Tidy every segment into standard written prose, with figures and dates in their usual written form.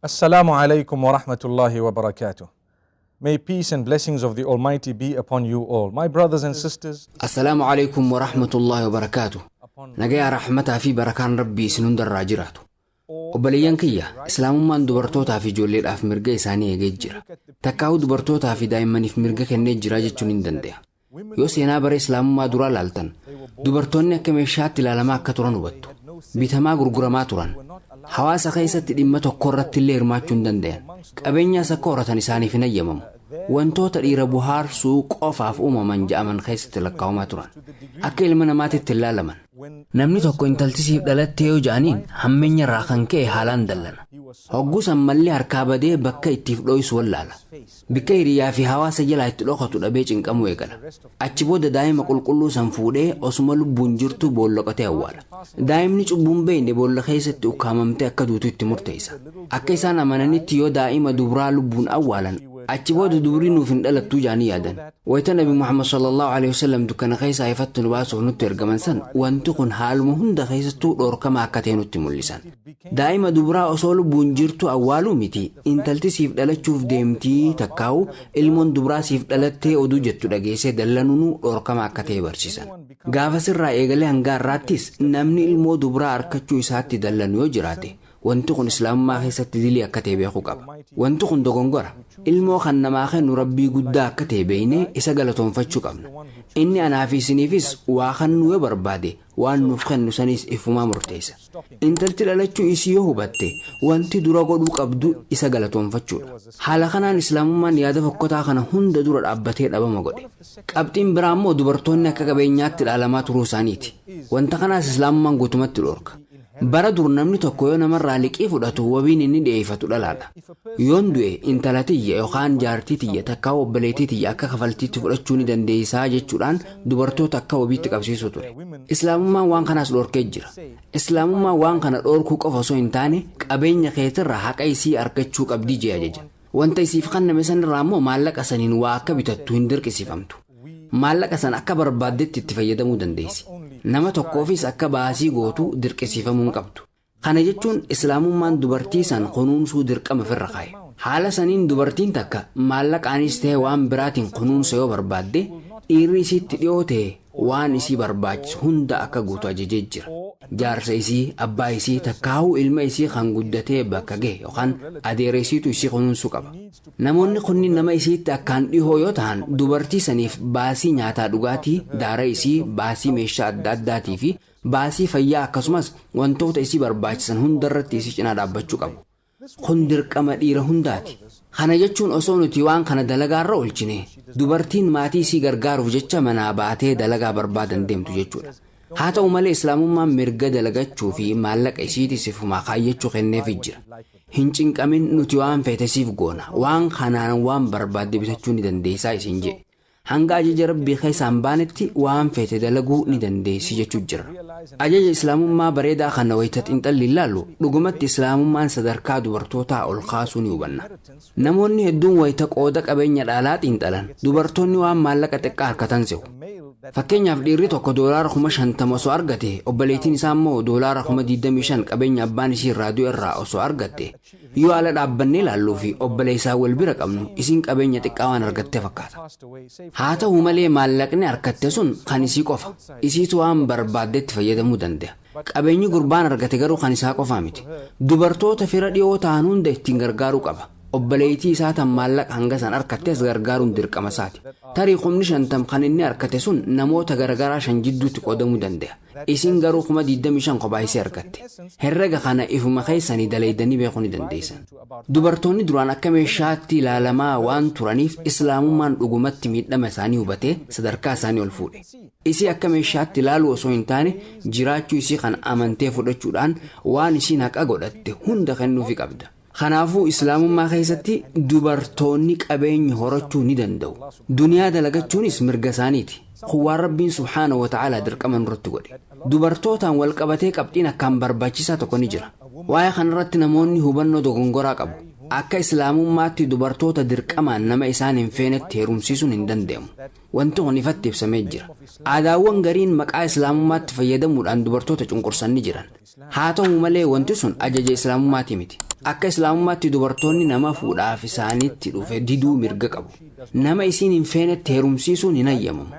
Assalamu alaikum wa rahmatullahi wa barakatuh. May peace and blessings of the Almighty be upon you all. My brothers and sisters, Assalaamu alaykum wa rahmatullaahi wa barakaatu. Nagayaa rahmataa fi barakaan Rabbii isin hundarraa jiraatu. Obboleeyyan kiyya, Islaamummaan dubartootaa fi ijoolleedhaaf mirga isaanii eegee jira. Takkaa'uu dubartootaa fi daa'immaniif mirga kennee jira jechuun hin danda'a. Yoo seenaa bara Islaamummaa duraa laaltan, dubartoonni akka meeshaatti ilaalamaa akka turan hubattu. Bitamaa gurguramaa turan. Hawaasa keessatti dhimma tokko irratti illee hirmaachuu hin danda'an. Qabeenyaas akka horatan isaaniif hin ayyamamu. Wantoota dhiira bohaarsuu qofaaf uumaman ja'aman keessatti lakkaa'amaa turan. Akka ilma namaatitti hin ilaalaman. Namni tokko intalti siif dhalattee yoo ja'aniin hammeenya irraa kan ka'e haalaan dallana. Hogguu san malli harkaa badee bakka ittiif dho'isu wallaala. Bikka hiriyaa fi hawaasa jalaa itti dhokatu dhabee cinqamuu eegala. Achi booda daa'ima qulqulluu san fuudhee osuma lubbuun jirtu boolla qotee awwaala. Daa'imni cubbuun beekne boolla keessatti ukkaamamtee akka duutu itti murteessa. Akka isaan amananitti yoo daa'ima dubraa lubbuun awwaalan achi booda dubrii nuuf hin dhalattuu jaanii yaadan. Wayita Nabi Muhammad sallallahu alaihi wasallam dukkana keessaa ifatti nu baasuuf nutti ergaman san wanti kun haaluma hunda keessattuu dhoorkama akka ta'e nutti mul'isan. Daa'ima dubraa osoo lubbuun jirtu awwaaluu miti intalti siif dhalachuuf deemtii takkaa'u ilmoon dubraa siif dhalattee oduu jettu dhageessee dallanuunuu dhoorkama akka ta'e barsiisan. Gaafa sirraa eegalee hanga har'aattis namni ilmoo dubraa arkachuu isaatti dallanu yoo jiraate wanti kun Islaamummaa keessatti dilii akka ta'e beekuu qaba. Wanti kun dogongora. Ilmoo kan namaa kennu Rabbii guddaa akka ta'e beeknee isa galatoonfachuu qabna. Inni anaa fi isiniifis waa kennuu yoo barbaade waan nuuf kennu sanis ifumaa murteessa. Intalti dhalachuu isii yoo hubatte wanti dura godhuu qabdu isa galatoonfachuudha. Haala kanaan Islaamummaan yaada fokkotaa kana hunda dura dhaabbatee dhabama godhe. Qabxiin biraa immoo dubartoonni akka qabeenyaatti ilaalamaa turuu isaaniiti. Wanta kanaas Islaamummaan guutumatti dhorka. Bara dur namni tokko yoo namarraa liqii fudhatu wabiin inni dhiyeeffatu dhalaadha. Yoon du'e intala tiyya yookaan jaartii tiyya takkaa obboleettii tiyya akka kafaltiitti fudhachuu ni dandeessaa jechuudhaan dubartoota akka wabiitti qabsiisuu ture. Islaamummaan waan kanaas dhorkee jira. Islaamummaan waan kana dhorkuu qofa osoo hin taane qabeenya keetirraa haqa isii argachuu qabdii jee ajaja. Wanta isiif kenname sanirraa immoo maallaqa saniin waa akka bitattu hin dirqisiifamtu. Maallaqa san akka barbaaddetti itti fayyadamuu dandeessi. Nama tokkoofis akka baasii gootu dirqisiifamuu hin qabdu. Kana jechuun Islaamummaan dubartii san kunuunsuu dirqama ofirra kaa'e. Haala saniin dubartiin takka maallaqaanis ta'e waan biraatiin kunuunsa yoo barbaadde dhiirri isiitti dhiyoo ta'e waan isii barbaachisu hunda akka guutu ajajee jira. Jaarsa isii, abbaa isii, takkaahuu ilma isii kan guddatee bakka gahe yookaan adeera isiitu isii kunuunsuu qaba. Namoonni kunniin nama isiitti akkaan dhihoo yoo ta'an dubartii saniif baasii nyaataa dhugaatii, daara isii, baasii meeshaa adda addaatii fi baasii fayyaa akkasumas wantoota isii barbaachisan hundarratti isii cinaa dhaabbachuu qabu. Kun dirqama dhiira hundaati. Kana jechuun osoo nuti waan kana dalagaarra oolchine dubartiin maatii isii gargaaruuf jecha manaa baatee dalagaa barbaadan deemtu jechuudha. Haa ta'u malee Islaamummaan mirga dalagachuu fi maallaqa isiitis ifumaa kaayyachuu kenneefii jira. Hin cinqamin nuti waan feete siif goona waan kanaan waan barbaadde bitachuu ni dandeessaa isin jedhe. Hanga ajaja Rabbii keessaa hin baanetti waan feete dalaguu ni dandeessi jechuu jira. Ajaja Islaamummaa bareedaa kana wayita xiinxalli ilaallu dhugumatti Islaamummaan sadarkaa dubartootaa ol kaasuu ni hubanna. Namoonni hedduun wayita qooda qabeenya dhaalaa xiinxalan dubartoonni waan maallaqa xiqqaa harkatan se'u. Fakkeenyaaf dhiirri tokko doolaara 50,000 osoo argate obboleettiin isaa immoo doolaara 25,000 qabeenya abbaan isii irraa du'e irraa osoo argatte yoo ala dhaabbannee ilaalluu fi obboleessaa wal bira qabnu isiin qabeenya xiqqaa waan argatte fakkaata. Haa ta'u malee maallaqni argatte sun kan isii qofa. Isiitu waan barbaaddetti fayyadamuu danda'a. Qabeenyi gurbaan argate garuu kan isaa qofaa miti. Dubartoota fira dhiyoo ta'an hunda ittiin gargaaruu qaba. Obboleettii isaa tan maallaqa hanga san argattes gargaaruun dirqama isaati. Tarii 50,000 kan inni argate sun namoota garagaraa 5 jidduutti qoodamuu danda'a. Isin garuu 25,000 kophaa isii argatte. Herrega kana ifuma keessanii dalaydanii beekuu ni dandeessan. Dubartoonni duraan akka meeshaatti ilaalamaa waan turaniif Islaamummaan dhugumatti miidhama isaanii hubatee sadarkaa isaanii ol fuudhe. Isii akka meeshaatti ilaaluu osoo hin taane jiraachuu isii kan amantee fudhachuudhaan waan isiin haqa godhatte hunda kennuufi qabda. Kanaafuu Islaamummaa keessatti dubartoonni qabeenya horachuu ni danda'u. Duniyaa dalagachuunis mirga isaaniiti. Kun waan Rabbiin subhaanahu wa ta'aalaa dirqama nurratti godhe. Dubartootaan wal qabatee qabxiin akkaan barbaachisaa tokko ni jira. Waa'ee kanarratti namoonni hubannoo dogongoraa qabu. Akka Islaamummaatti dubartoota dirqamaan nama isaan hin feenetti heerumsiisuun hin danda'amu. Wanti kun ifatti ibsamee jira. Aadaawwan gariin maqaa Islaamummaatti fayyadamuudhaan dubartoota cunqursan ni jiran. Haa ta'u malee wanti sun ajaja Islaamummaati miti. Akka Islaamummaatti dubartoonni nama fuudhaaf isaanitti dhufe diduu mirga qabu. Nama isiin hin feenetti heerumsiisuun hin hayyamamu.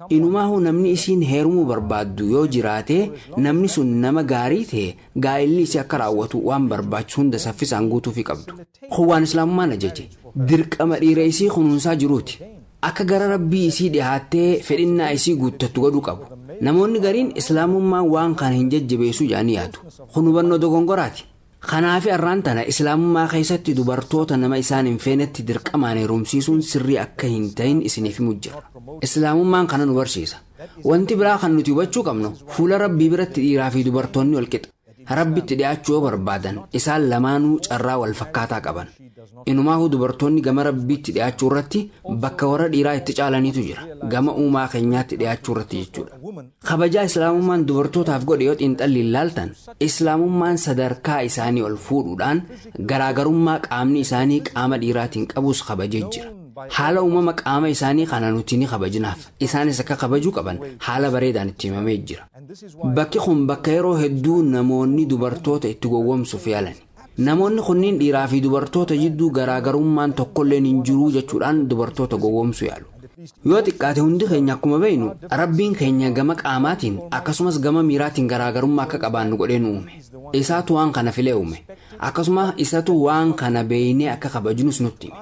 Inumaahu namni isiin heerumuu barbaaddu yoo jiraate, namni sun nama gaarii ta'e, gaa'illi isii akka raawwatu waan barbaachisu hunda saffisaan guutuufii qabdu. Kun waan Islaamummaan ajaje. Dirqama dhiira isii kunuunsaa jiruuti. Akka gara Rabbii isii dhihaattee fedhinnaa isii guuttattu godhuu qabu. Namoonni gariin Islaamummaan waan kana hin jajjabeessu jedhanii yaadu. Kun hubannoo dogongoraati. Kanaafi arraan tana Islaamummaa keessatti dubartoota nama isaan hin feenetti dirqamaan heerumsiisuun sirrii akka hin ta'in isiniif himu jira. Islaamummaan kana nu barsiisa. Wanti biraa kan nuti hubachuu qabnu, fuula Rabbii biratti dhiiraa fi dubartoonni wal qixa. Rabbitti dhiyaachuu yoo barbaadan isaan lamaanuu carraa wal fakkaataa qaban. Inumaahuu dubartoonni gama Rabbiitti dhiyaachuu irratti bakka warra dhiiraa itti caalaniitu jira. Gama uumaa keenyaatti dhiyaachuu irratti jechuudha. Kabajaa Islaamummaan dubartootaaf godhe yoo xiinxalli ilaaltan, Islaamummaan sadarkaa isaanii ol fuudhuudhaan garaagarummaa qaamni isaanii qaama dhiiraatiin qabus kabajee jira. Haala uumama qaama isaanii kana nuti ni kabajnaaf. Isaanis akka kabajuu qaban haala bareedaan itti himamee jira. Bakki kun bakka yeroo hedduu namoonni dubartoota itti gowwoomsuuf yaalan. Namoonni kunniin dhiiraa fi dubartoota jidduu garaagarummaan tokkolleen hin jiruu jechuudhaan dubartoota gowwoomsuu yaalu. Yoo xiqqaate hundi keenya akkuma beeknu, Rabbiin keenya gama qaamaatiin akkasumas gama miiraatiin garaagarummaa akka qabaannu godhee nu uume. Isaatu waan kana filee uume. Akkasuma isatu waan kana beeynee akka kabajnus nutti hime.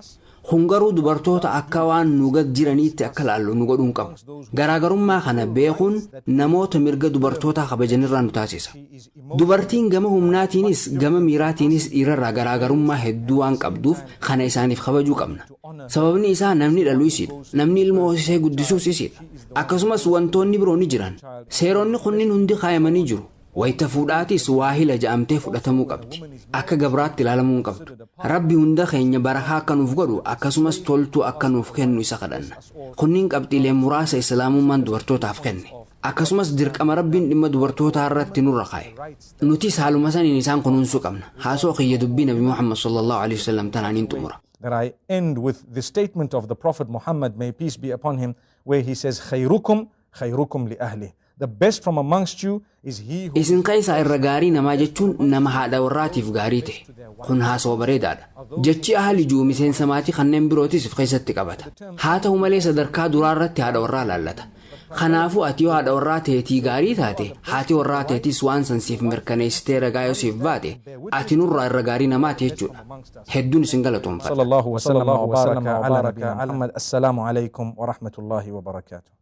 Kun garuu dubartoota akka waan nu gad jiraniitti akka laallu nu godhuu hin qabu. Garaagarummaa kana beekuun namoota mirga dubartootaa kabajanirraa nu taasisa. Dubartiin gama humnaatiinis gama miiraatiinis dhiirarraa garaagarummaa hedduu waan qabduuf kana isaaniif kabajuu qabna. Sababni isaa namni dhalu isiidha. Namni ilma hoosisee guddisuus isiidha. Akkasumas wantoonni biroo ni jiran. Seeronni kunniin hundi kaayamanii jiru. Wayita fuudhaatis waahila ja'amtee fudhatamuu qabdi. Akka gabraatti ilaalamuu hin qabdu. Rabbi hunda keenya barakaa akka nuuf godhu akkasumas toltuu akka nuuf kennu isa kadhanna. Kunniin qabxiilee muraasa Islaamummaan dubartootaaf kenne. Akkasumas dirqama Rabbiin dhimma dubartootaa irratti nurra kaa'e. Nutis haaluma saniin isaan kunuunsuu qabna. Haasoo kiyya dubbii Nabi Muhammad sallallahu alaihi wasallam tanaan hin xumura. That I end with the statement of the Prophet Muhammad, may peace be upon him, where he says, "Khayrukum, khayrukum li ahli." The best from amongst you is he who Isin keessaa irra gaarii namaa jechuun nama haadha warraatiif gaarii ta'e. Kun haasawaa bareedaadha. Jechi ahli jiru miseensa maatii kanneen birootis of keessatti qabata. Haa ta'u malee sadarkaa duraa irratti haadha warraa laallata. Kanaafuu ati yoo haadha warraa teetii gaarii taate, haati warraa teetis waan san siif mirkaneessitee ragaa yoo siif baate, ati nurraa irra gaarii namaati jechuudha. Hedduun isin galatoomfadha. صلى الله وسلم وبارك على نبينا محمد. السلام عليكم ورحمة الله وبركاته.